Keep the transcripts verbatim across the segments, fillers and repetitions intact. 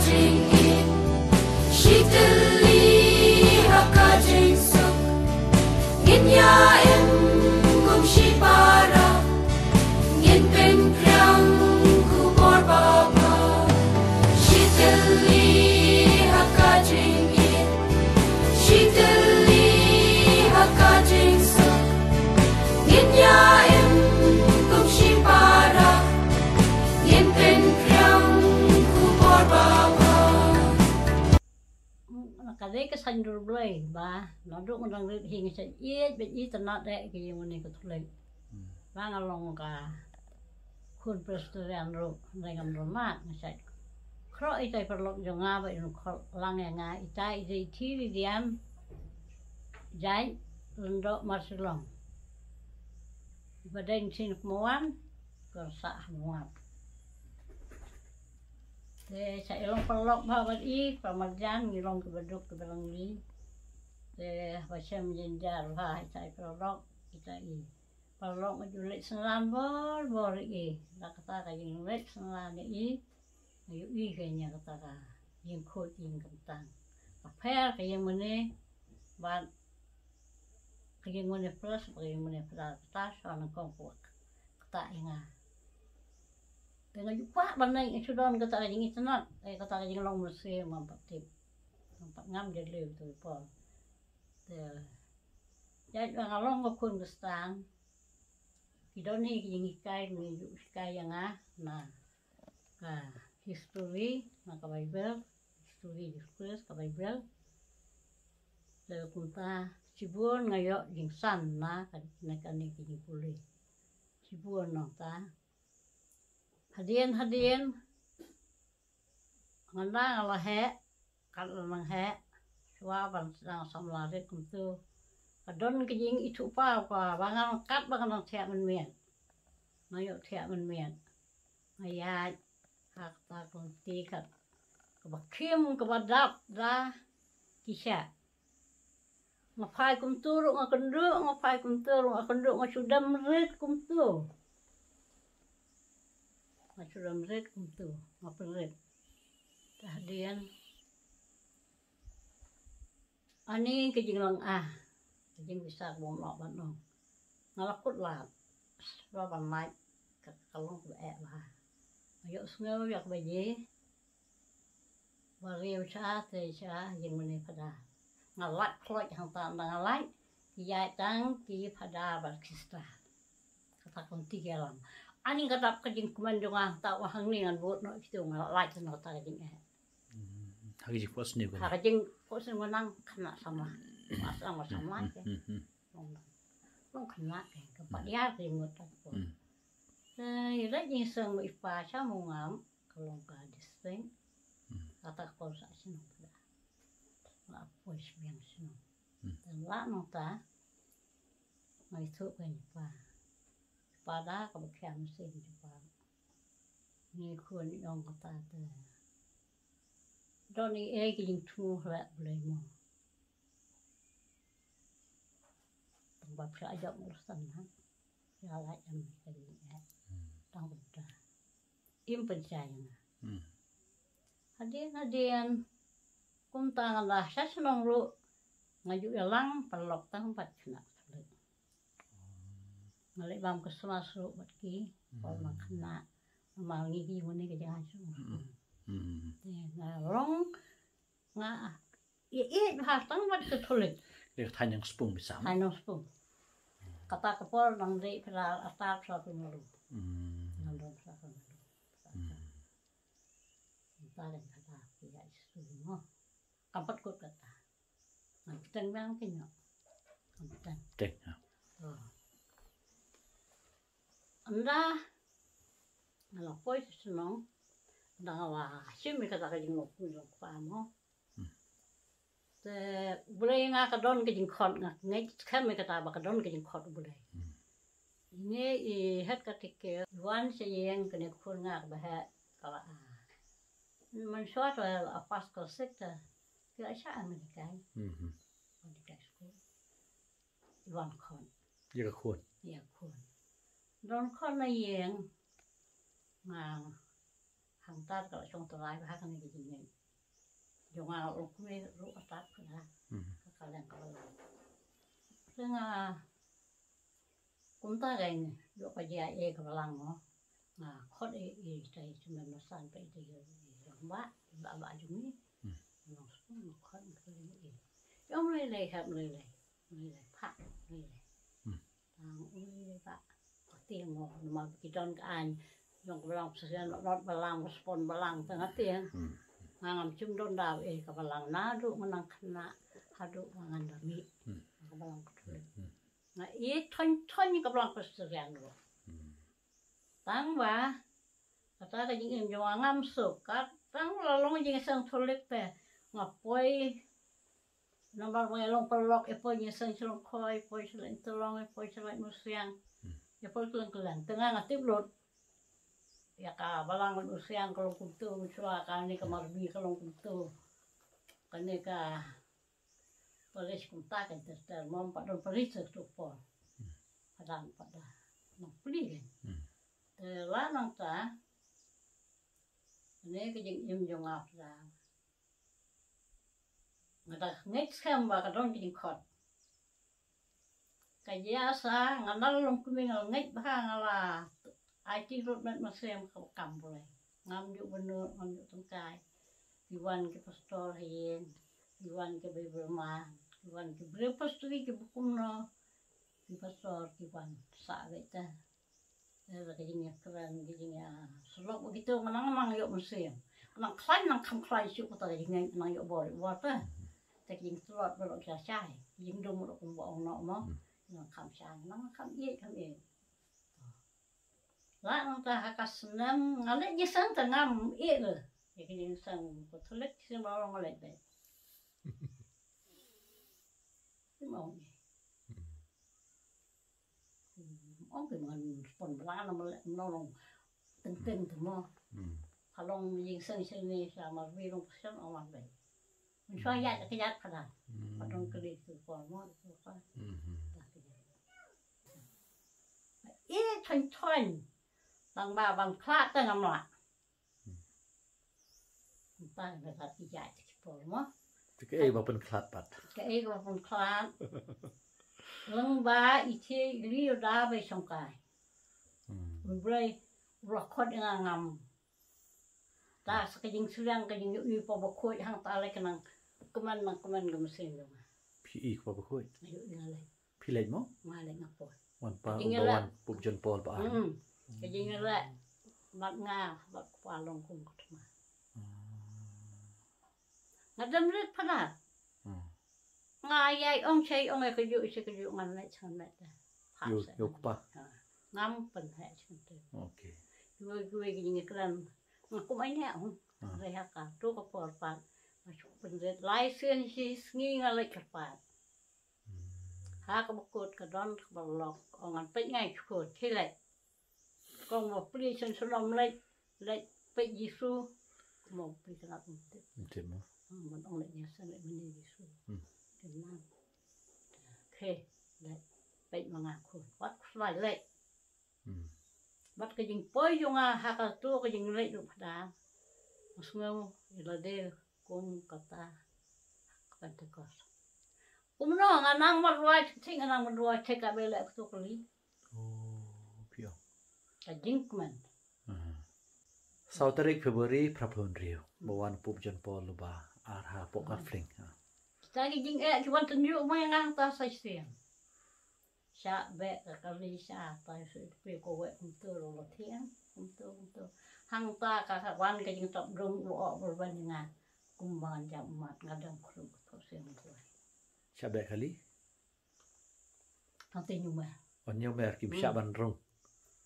Shi tylli ha ka jingsuk, ngin ïa im kum shi para, ngin pynpriang kum por ba bha. Shi tylli ha ka jingim, shi tylli ha ka jingsuk, ngin ïa im kum shi para, ngin pynpriang kum por ba bha. Ka dei ka saiñ dur Blei ba naduh nga dang rit hi nga shait ïeit bad itynnad eh ka ïing mane ka Katholik. Ba nga long ka khun Presbyterian ruh, nga ngam dur mat, nga shait khroh ita i paralok jong nga ba in khot lang ïa nga, ita i dei i Thiridian Jait Lyngdoh Marsilong. Ba dei shin kmowan ko sa ha Moab. Te sa i long paralok bha bad i, pa marjan ngi long kiba duk kiba rangli. Te ba shem jynjar bha ita i paralok, ita i paralok nga ju leit synran bor bor i. Da kata ka jing leit synran i, nga ju i ka ïa kata ka jingkhuid jingkyntang. Ka pher ka ïing mane bad ka ïing mane pres bad ka ïing mane pres, kata sha nang kong kwah kata i nga. Te nga ju kwah ban nang i shu don kata ka jingitynnad, eh, kata ka jinglong mynsiem ngam pat tip. Ngam pat ngam jylliew tu i por. Te jait ba nga long ka khun Khristan, ki don hi ki jinghikai, ki ju hikai ïa nga na ka history, na ka Baibl, history Jisu Khrist, ka Baibl. Te kumta shibun nga ïoh jingsan na ka, na kane ka jingpule. Shibun nangta. Hadien hadien nga dang la heh, kat la nang heh, shuwa ban sdang samla rit kumtu, ka don ka jingithuhpaw ka ba ngan kat ba ngan thiah mynmiet. Nga ïoh thiah mynmiet. Nga ïaid ha kata ka lynti kat kaba khim kaba dap da ki shah. Nga phai kumtu ruh nga kynduh, nga phai kumtu ruh nga kynduh, nga shu dem rit kumtu. Nga shu dem rit kumtu, nga pynrit. Te hadien ani ka jinglong ah, ka jingpisa ka bym lah ban ong. Nga la kut lad, shuwa ban lait ka, ka long kaba eh bha. Nga ïohsngew ïa kaba ïa ba riew sha te sha ïing mane phadar. Nga lait khloit hangta, nga lait ki ïaid tang ki phadar bad ki sister. Kata ka lynti ka ïalam. Ani ka dap ka jingkmen jong nga hangta, wa hangne ngan bud noh kito, nga lait noh kata ka jingeh. Hmm. Ha ka jingphohsniew ka, ha ka jingphohsniew nga nang khynnah samla. Mas ang samla ke. Hmm, hmm, hmm. Long, long khynnah ke, ka pat ïar ka jingmut ta ko. Hmm. Te ïa leit jingseng ba i pa sha Mawngap, ka long ka district. Hmm. Kata ka por sa shnong ka da. La poi shbiang shnong. Hmm. Te la nangta nga ithuh ka i pa. I pa da kaba khia mynsiem i pa. Ngi khun i ong kata te. Don i ei ki jingthmu hla Blei mo. Tang ba phi la jop ngi ruh san ha. Phi la lait em ka jingeh. Hmm. Tang kumta. Im pynshai nga. Hmm. Hadien hadien kumta nga la sha shnong ruh nga ju ïalang paralok tang bad khynnah Katholik. Hmm. Nga leit bam Christmas ruh bad ki, hmm, por ma khynnah, ma ngi ki mane ka jaka shnong. Hmm. Hmm. Te nga long nga ïa ïa bha tang bad Katholik. Ïa thaiñ Nongspung bisa. Thaiñ Nongspung. Kata ka por nang dei phra atar phra pynmalu. Hmm. Nang don phra pynmalu. Hmm. Kata dei kata ki ïa isu mo. Kam pat kut kata. Ngan pteng bang ki nyok. Kam pteng. Pteng, ha. Oh. Ynda nga la poi sha shnong, ynda nga la shim ïa kata ka jingmut jong u kpa mo. Hmm. Te U Blei nga ka don ka jingkhot, nga ngeit skhem ïa kata ba ka don ka jingkhot U Blei. Hmm. Ine i head caretaker i wan sha ïing, kane ka khun nga kaba heh ka la, ah, mynshuwa te la pass class six te, ki la shah America. Hmm. America school. I wan khot. Ïa ka khun. Ïa ka khun. Don khot na ïing. Nga hangta ka la shong trai bha kane ka jingngeit. Jong nga long kumne ruh atat ka da. Hmm. Ka ka leng ka long. Te nga kumta ka ïoh ka jia e ka balang mo. Nga khot e e tai te men masan pa i te i long ba ba ba jong ni. Hmm. Long sum nga khot ka leng e. Jong lei lei hap lei lei. Lei lei phak lei lei. Hmm. Tang ui ba. Ka tieng mo, namar ki don ka aiñ. Jong ka balang Pastorian, not balang, respond balang, tang ka tieng. Hmm. Nga ngam chim don daw, eh, ka balang naduh nga nang khynnah, haduh nga ngan da mih. Hmm. Ka balang Katolik. Hmm. Nga ïeit thon thon ka balang Pastorian ruh. Hmm. Tang ba, kata ka jingim jong nga ngam suk, ka tang la long jingseng Katolik te, nga poi, namar ba nga long paralok, e poi jingseng Shalongkhoi, e poi shalai Intalong, e poi shalai Mawsiang, hmm, e poi kylleng kylleng. Te nga nga tip lut. Ïa ka balang Mawsiang ka long kumtu, mynshuwa kane ka Marbi ka long kumtu. Kane ka parish kumta ka ter ter, mom pat don parish tu por. Hmm. Padang pada nang pli kan. Hmm. Te la nangta, ne ka jingim jong nga pla. Nga da ngeit skhem ba ka don ka jingkhot. Ka jia sa nga nang long kumne nga ngeit ba nga la aiti lut met Mynsiem ka kam pule. Ngam ju bynnud, ngam ju tyngkai. Ki wan ki pastor ha ïing, ki wan ki Bible man, ki wan ki briew pastori ki bukum no, ki pastor ki wan sa beta. Ïa ka jingïakren, ka jingïasyllok ba kito nga nang nang ïoh mynsiem. Nang khlaiñ nang kham khlaiñ shuh kata ka jingïaid nang ïoh bor ïoh bor te. Te ka jingtlot ba lok shai shai. Ka jingdum ruh kumba ong noh mo. Hmm. Nang kham shai, nang kham ïeit kham ïeit. La nangta ha ka snem nga leit jingïaseng te ngam ïeit le. Ïa ka jingïaseng Katholik shisien ba long nga leit beit. Shisien ba ong ïa. Hmm. Ong ki man pon bla na mele no long teng teng tu mo. Hmm. Ka long jingïaseng shisien ne sha Marbi long Passion ong Marbi. Mynshuwa ïa ka ïa ka da. Hmm. Ka dong kali tu ko mo tu ko. Hmm. Ïa ka ïa. Ïa thon thon. Tang ba ban khlad te ngam lah. Hmm. Tang ba ka ïa ki por mo. Te kaei ba pynkhlad pat? Kaei ba pynkhlad? Leng ba i thie i li u da ba i shongkai. Hmm. U Blei u la khot ïa nga ngam. Ta sa ka jingsliang ka jingïohi pa ba khuid hangta lei ka nang kmen nang kmen ka mynsiem jong nga. Phi i pa ba khuid? Ïohi nga lei. Phi leit mo? Nga leit nga poi. Wan pa, ka jingïaleh. Wan Pope John Paul ba ar. Hmm. Ka jingïaleh. Mat nga, bad kpa long kum ka thma. Hmm. Nga dem rit phana. Hmm. Nga ïai ong shai ong ïa ka ju, ïa ka ju ngan leit ngan leit. Ïoh, ïoh kpa. Ha. Ngam pynheh shen te. Okay. Kiwei kiwei ki jingïakren. Nga kum ai ne ong. Hmm. Re ha ka tu ka por pat. Nga shu pynrit lai sien shi sngi nga leit kyrpad. Hmm. Ha kaba kut ka don kaba lok, ong ngan peit ngai shu kut, khie leit. Kong ba plie shen shen ym leit, leit peit Jisu. Mo plie ka nat ym tip. Ym tip mo. Hmm, ban ong leit ïa shen leit mane Jisu. Hmm. Ka nat. Khie leit peit ma nga khun. Wat khuslai leit. Hmm. Bad ka jingpoi jong nga ha kato ka jingleit ruh phada. Nga sngew ïa lade kum kata ka Pentecost. Kumno nga nang marwai, thik nga nang marwai, thik ka ba leh kato kali. Oh, phi ong. Ka jingkmen. Aha. Saw tarik February, phra phew hynriew. Hmm. Ba wan Pope John Paul ba ar hapoh Karfling. Ha. Kita ki jingeh ki wan tynjuh mai ngang ta sa shisien. Shah beh ka kali shah tai shu phi ko weh kumto lo lo thiang, kumto, kumto. Hangta ka ka wan ka jingtop dum lo ok bor ban nga. Kum ban jam mat nga dang khrum ko sem ko. Shah beh kali? Hangta nyu mer. Oh, nyu mer kim shah ban rung.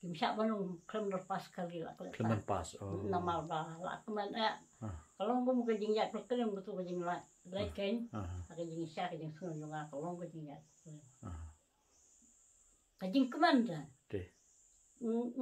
Kim shah ban rung khlem dor pas kali la kali. Khlem ban pas, oh. Namar ba la kmen eh. Ah. Ka long kum ka jingïaid pyrkhlem kato ka jinglait. Lait kein. Ah. Ka jingsha ka jingsngew jong nga ka long ka jingïaid pyrkhlem. Ah. Ka jingkmen te. Te.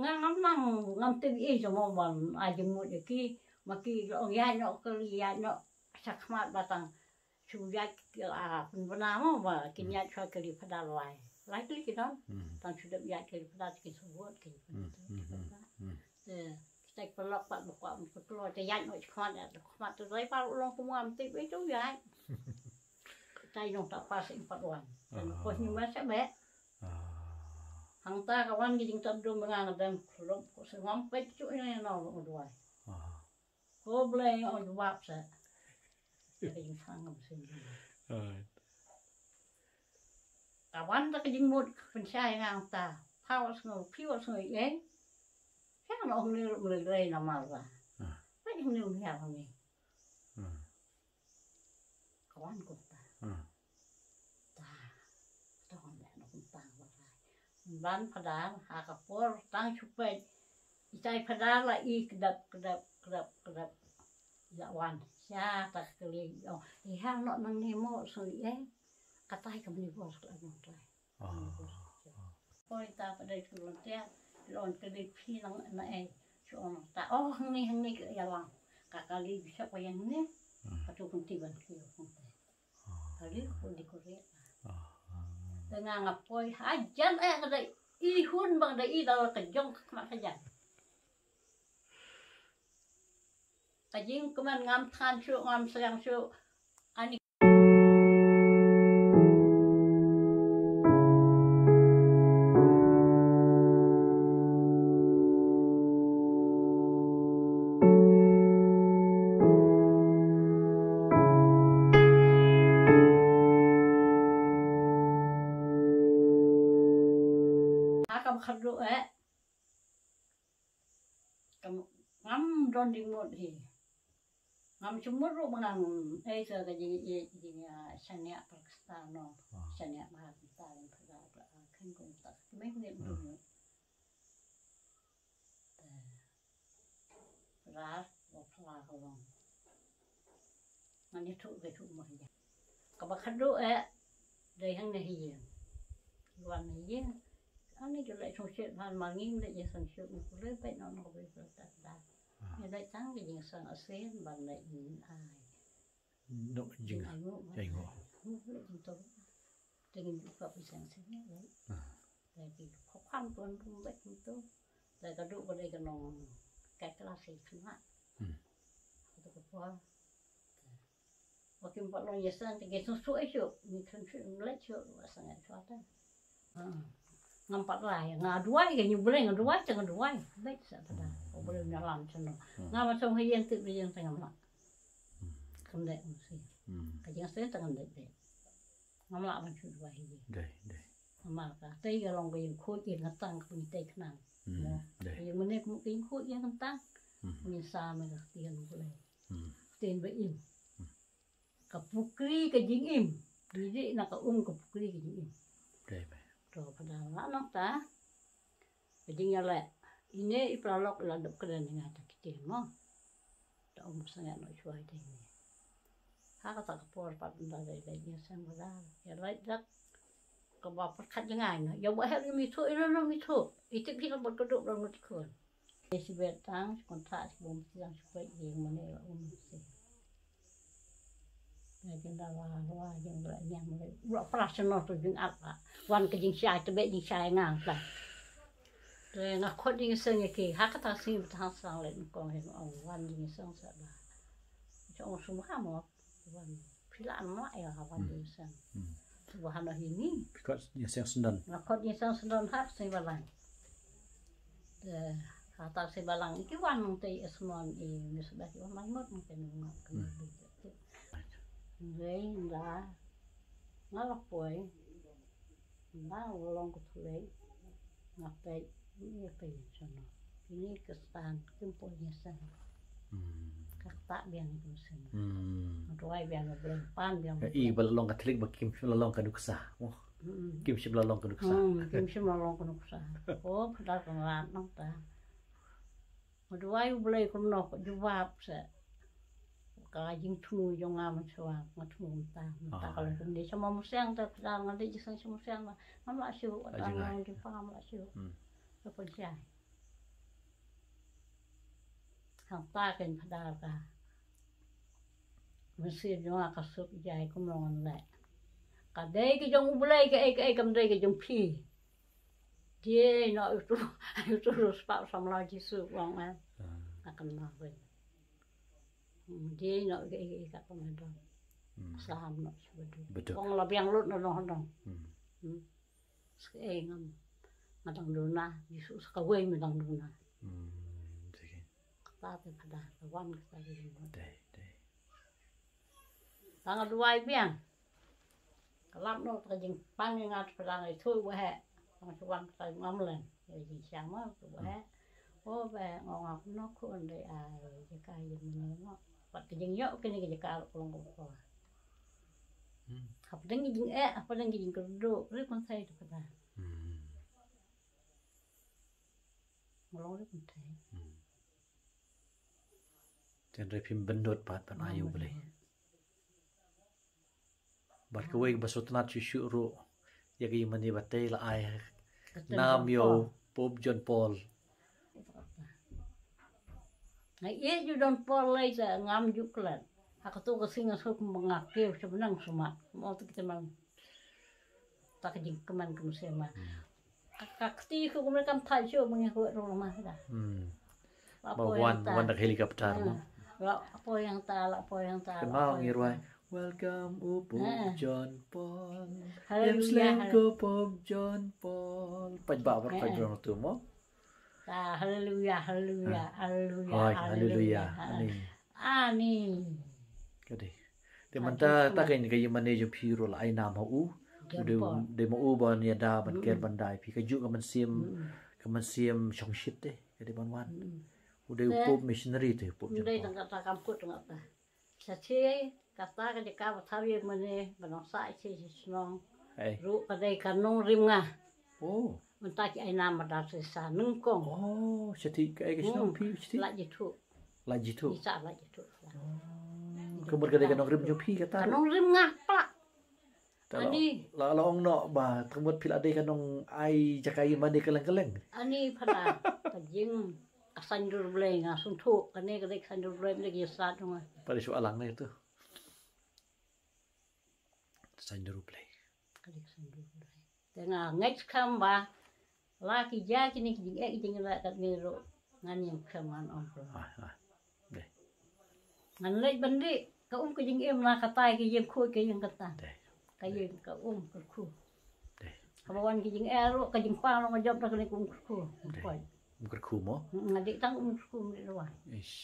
Nga ngam nang, ngam tip ïa jong mo ban ai jingmut ïa ki, ma ki ong ïaid noh kali, ïaid noh shakhmat ba tang shu ïaid ki, ah, pynbna mo ba kin ïaid sha kali phada lai. Lai kali ki don. Hmm. Tang shu dep ïaid kali phada ki shu wot ki. Hmm, hmm, hmm, hmm. Te, ki Te ka paralok pat ba kwah ban pynkloi, te ïaid noh shakhmat, ïa shakhmat te dei pat u long kumwam tip ïa tu ïaid. Tai nong ta pas ïa pat wan. Te nong pos ni mas be. Hangta ka wan ki jingtap dum nga nga dang klop ko se ngam peit chu ïa nong u duwai. Ko Blei ong jubab se. Ka jingsang ka mynsiem. Ka wan ta ka jingmut ka pynshai nga hangta. Pha wat sngew, phi wat sngew ïeng. Sha nga ong ni ruh mlei lei namar ba. Peit hangne u hiar hangne. Ka wan kumta. Ta. Ta wan leh na kumta ba rai. Ban phadar ha ka por tang shu peit. Itai phadar la i kdap, kdap, kdap, kdap. La wan. Sha ta ka kali. Oh, i hang nok nangne mo so i eh. Katai ka mni bor ka nong tai. Poi ta pa dei ka lon tia, lon ka dei phi nang na ei. Shu ong ta, oh, hangne, hangne ka ïalang. Ka kali bisa ko ïa hangne. Ka tu kun ti ban ki ong ta. Kali ko di ko re. Te nga nga poi hajan eh ka dei i hun bang dei i da ka jong ka khmat hajan. Ka jingkmen ngam than shuh, ngam sliang shuh. Ani ha ka ba khadduh eh. Kam, ngam don jingmut hi. Ngam shu mut ruh ba ngan ei sa ka jing, jing, jing, ah, shaniah Pakistan no. Shaniah Pakistan, Pakistan, ah, khin kum ta kmie kmie dum. Te rar ba phla ka long. Ngan ïathuh, ïathuh ma ka ïa. Kaba khadduh eh, dei hangne ha ïing. Ki wan ha ïing. Ani ki leit sngewsih bha, ma ngi leit ïasngewsih, ngi pule beit noh, noh beit pule ta da. Ngi leit tang ki jingsngewsih ban leit ngi ai. Noh jing, jing ai nguh, jing ai nguh. Nguh leit jingto. Te ngin buka pisa sngewsih leit. Te ki kham kham tuan rum beit jingto. Te ka duh ka dei ka nong ka klas i khmat. Ka tu ka por. Ba kim pat long ïaseng te ki sngewsih shuh, ngi khlem shuh, ngi leit shuh, ba seng shuh ta. Ngam pat lai, nga duwai, ka ngi Blei nga duwai, te nga duwai. Beit sa ta da. Ko Blei ngi lam seno. Nga ba song ha ïing tip ïing te ngam lah. Kam dei ngam si. Ka jingïaseng te ngam dei beit. Ngam lah ban shu duwai hi. Dei, dei. Namar ka tei ka long ka ïing khuid ïing khyntang ka pynitei khnang. Mo. Dei. Ka ïing mane ka mut ka ïing khuid ïing khyntang. Ngin sa me ka ktien Blei. Ktien ba im. Ka pukri ka jingim. Dei na ka um ka pukri ka jingim. Dei me. To phadar la nangta. Ka jingïaleh. Ine i paralok i la dep kren ïa nga ta kti mo. Ta um sangeh noh shuwa ïa ine. Ha kata ka por pat ynda dei dei ïaseng ba da. Ïa lait dak. Kaba pyrkhat jngai noh. Ïa ba heh ïa mithuh ïa noh mithuh. I tip hi ka bot ka duk dang mut khun. Ïa shi bet tang shi kontrak shi bom shi tang shi peit ïa mane la um shi. Ïa jingdala rwa jingdala ñiam. Ula pras noh tu jingat la. Wan ka jingshai tebek jingshai ngang la. Te nga khot jingïaseng ïa ki ha kata ka sngi ba tang sang leit nyngkong hi nga ong wan jingïaseng sa ba. Sa ong sumar mo wan phi la am la ïa wan jingïaseng. Sa ba hano hi ni. Phi khot jingïaseng syndon. Nga khot jingïaseng syndon ha ka sngi Balang. Te ha kata ka sngi Balang ki wan nangta i Esmon i Misbah i wan lang mut nangta nang ngat ka ngi. Ngi nda nga la poi. Nga la long ka thulei. Nga peit, nga peit sano. Kine ki stan kim poi ïaseng. Ka kata biang ki seng. Nga duwai biang nga Blei pan biang. I ba la long Katholik ba kim shym la long ka nuksa. Kim shym la long ka nuksa. Kim shym la long ka nuksa. Ko phadar ka rat nangta. Nga duwai U Blei kumno ka jubab sa. Ka jingthmu jong nga mynshuwa nga thmu mynta mynta ka long kumne sha ma Mawsiang te phadar nga dei jingïaseng sha Mawsiang ba ngam lah shuh, wat la long jingpang ngam lah shuh. Ka pynshai. Hangta kein phadar ka mynsiem jong nga ka suk ïa kumno ngan leh. Ka dei ka jong U Blei kaei kaei kam dei ka jong phi. Dei noh utu utu u spah u samla Jisu u ong eh. Kan ma wei. Hmm, die no ge ge ka ko me don. Hmm. Sam no su bedu. Bedu. Kong la biang lut no no don. Hmm. Hmm. Skai ngam. Ngadang duna, Jisu saka wei ngadang duna. Hmm, sige. Kata te pada, kawan kata te duna. Dei, dei. Tang duwai biang. Kalam no ta jingpang ngat pada ngai thui wahek. Tang chuan kata ngam len. Ya jingsiang ma tu wahek. O ba ngong aku no ku ndai ai jaka ye mene no. Pat ka jingyo kini ka jaka long ko. Hmm. Hapdeng ki jingeh, hapdeng ki jingkyrduh, ri kon sai tu kata. Hmm. Ngalong ri kon sai. Hmm. Tynrai phim bynnud pat ban ai u Blei. Bad kawei ba sngewtynnat shuh shuh ruh ïa ka ïing mane ba tei la ai nam ïa u Pope John Paul. Nga ïeit ïa u John Paul lei sa ngam ju klet. Ha kato ka sngi nga sngewthuh ba nga kiew sha bneng sumar. Mo tu kita man. Ta ka jingkmen ka mynsiem ma. Ka, ka kti ko kumne kam thait shuh ba ngi huh ruh ma da. Hmm. Ba wan, wan da ka helicopter mo. La poi hangta, la poi hangta. Kynmaw ngi ruai. Welcome u Pope John Paul. Haleluya, em sleng ko Pope John Paul. Pait ba bar pait ba tu mo. Ta haleluya, haleluya, haleluya, haleluya. Ani. Ani. Ka dei. Te mynta ta ka ïing mane jong phi ruh la ai nam ha u. Dei ma u ban ïada ban ker ban da ïa phi, kajuh ka mynsiem, ka mynsiem shongshit te ka dei ban wan. U dei u Pope missionary te u Pope John Paul. Dei tang kata kam kut tang kata. Sa che kata ka jaka ba thaw ïing mane ba nong sa che che shnong. Ruh ka dei ka nongrim nga. Oh. Mynta ki ai nam ba da se sa nyngkong. Oh, shati ka ai ka shnong phi shati. La jithu. La jithu. Isa la jithu. Oh. Ka mut ka dei ka nongrim jong phi kata. Ka nongrim nga pla. Ani. La la ong noh ba ka mut phi la dei ka nong ai jaka ïing mane kylleng kylleng. Ani pha da ka jing ka saiñ dur Blei nga sngewthuh kane ka dei ka saiñ dur Blei, dei ka ïa sa jong nga. Pha dei shu alang ne tu. Saiñ dur Blei. Ka dei ka saiñ dur Blei. Te nga ngeit skhem ba la ki jia kine ki jingeh ki jingeh katne ruh ngan ïeng skhem ngan ong pynban. Ngan leit ban dih ka um ka jingim na kata ka ïing khuid ka ïing kata. Ka ïing ka um ka khu. Haba wan ki jingeh ruh ka jingpang ruh nga jop da kane ka um ka khu. Um ka khu mo? Nga dih tang um ka khu, um dih ruh. Ish.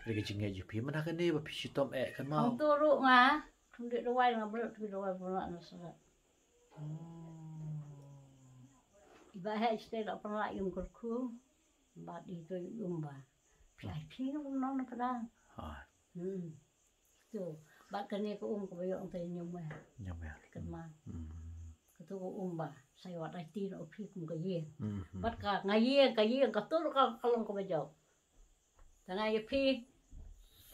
Ka dei ka jingeh jong phi mynta kane ba phi shitom eh kan ma. Hangto ruh nga, kum dei dawai nga brot phi dawai pynlah na seret. Iba heh stet da pynlah ïa um kyrkhu. Bad ito ïa um ba phi ai phi um non na pdang. Hmm. To bad kane ka um kaba ïoh te ñium eh. Ñium eh. Kan ma. Kato ka um ba sa ïoh ai ti na u phi kum ka ïing. Bad ka nga ïing ka ïing kato ka long kaba jop. Tang ïa phi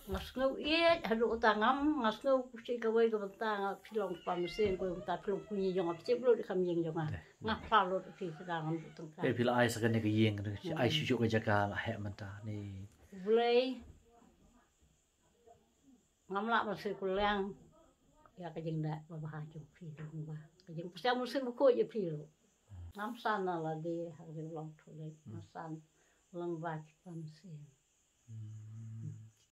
nga sngew ïeit haduh uta ngam, nga sngew kushi kawei ka bynta nga phi long pa mynsiem kawei bynta phi long kñi jong nga phi chip lut kam ïing jong nga. Nga phla lut phi ka dang ngam tang ka. Phi la ai sa kane ka ïing, ai shu shu ka jaka la heh mynta ni. Blei ngam lah ban sngewkhuslai ïa ka jingdih ba bha jong phi ruh ba ka jingpynshitom mynsiem ba khuid ïa phi ruh. Ngam san na lade ha ka jinglong thulei, ngam san lang ba ki pynshai.